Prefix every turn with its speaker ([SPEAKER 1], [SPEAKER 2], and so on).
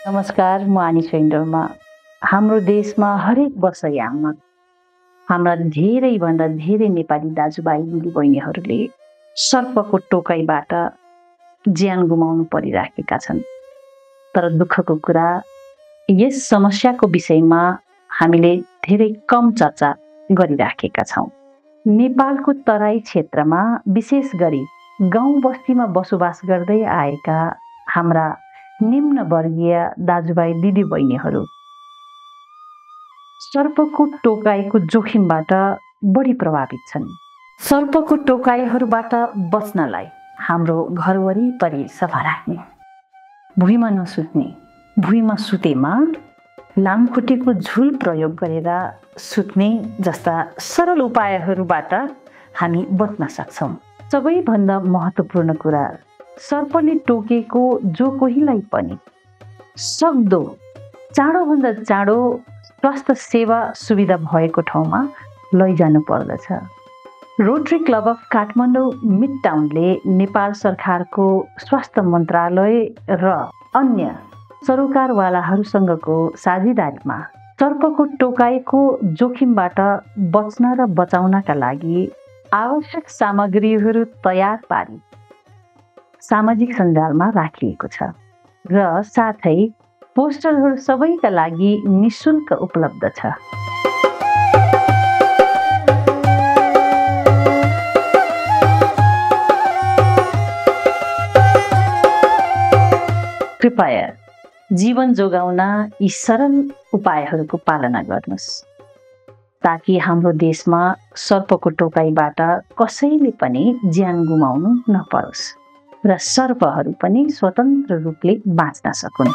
[SPEAKER 1] नमस्कार, म आनी सेन्टरमा। हाम्रो देशमा हरेक वर्ष याममा हाम्रा धेरैभन्दा धेरै नेपाली दाजुभाइ दिदीबहिनीहरूले सर्पको टोकाइबाट ज्यान गुमाउनु परिराखेका छन्। तर दुःखको कुरा, यस समस्याको विषयमा हामीले धेरै कम चर्चा गरिराखेका छौँ। नेपालको तराई क्षेत्रमा विशेष गरी गाउँ बस्तीमा बसोबास गर्दै आएका हाम्रा निम्न वर्गीय दाजुभाइ दिदीबहिनीहरू सर्पको टोकाइको जोखिमबाट बढी प्रभावित छन्। सर्पको टोकाइहरूबाट बच्नलाई हाम्रो घर वरिपरि सफा राख्ने, भुइँमा नसुत्ने, भुइँमा सुतेमा लामखुट्टेको झुल प्रयोग गरेर सुत्ने जस्ता सरल उपायहरूबाट हामी बच्न सक्छौँ। सबैभन्दा महत्त्वपूर्ण कुरा, सर्पले टोकेको जो कोहीलाई पनि सक्दो चाँडोभन्दा चाँडो स्वास्थ्य सेवा सुविधा भएको ठाउँमा लैजानु पर्दछ। Rotary Club of Kathmandu mid टाउनले नेपाल सरकारको स्वास्थ्य मन्त्रालय र अन्य सरोकारवालाहरूसँगको साझेदारीमा सर्पको टोकाइको जोखिमबाट बच्न र बचाउनका लागि आवश्यक सामग्रीहरू तयार पारी सामाजिक सञ्जालमा राखिएको छ र साथै पोस्टरहरू सबैका लागि निःशुल्क उपलब्ध छ। कृपया जीवन जोगाउन यी सरल उपायहरूको पालना गर्नुहोस् ताकि हाम्रो देशमा सर्पको टोकाइबाट कसैले पनि ज्यान गुमाउनु नपरोस् र सर्पहरू पनि स्वतन्त्र रूपले बाँच्न सकुन्।